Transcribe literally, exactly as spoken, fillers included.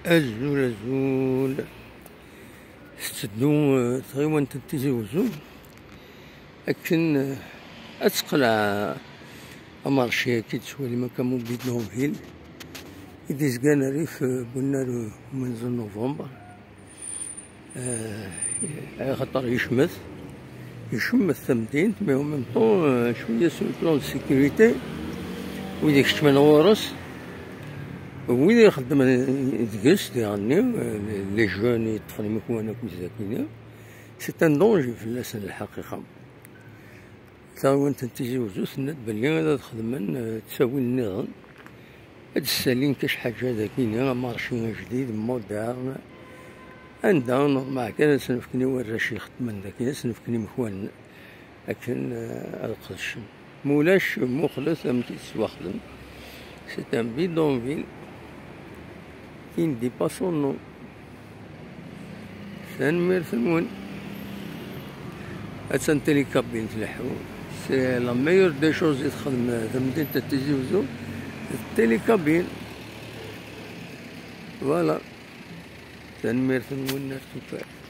Azul, azul. Tetteddu, eh, tɣiwant n Tizi Uzzu akken, eh, ad teqleɛ amarci-agi d-tettwalim akka, Mobile Noville, i d-izgan rrif, eh, n unnar umenzu n November. Eh, axaṭer yecmet, yecmet tamdint, mais en même temps, eh, cwiya sur le plan de sécurité, wid ikeččmen ɣur-s, wid ixeddmen deg-s, diɣenni, eh, les jeunes yeṭṭfen imakwan akked dagi, c'est un danger fell-asen lḥaqiqa. Taɣiwant n Tizi Uzzu tenna-d belli ad xedmen, eh, ttawil nniḍen, ad d-ssalin kac ḥaǧa dagini, amarci ajdid, moderne, anda normal kan ad sen-fken i warrac ixeddmen dagi, ad sen-fken imekwanen akken, eh, ad qedcen. Mulac, muqlet amek i tettwaxdem. C'est un bidonville qui ne dit pas son nom. Tanemmirt-nwen. Attan télécabine tleḥḥu. C'est la meilleure des choses i texdem tamdint n Tizi Uzzu, d télécabine. Voilà. Tanemmirt-nwen ar tufat.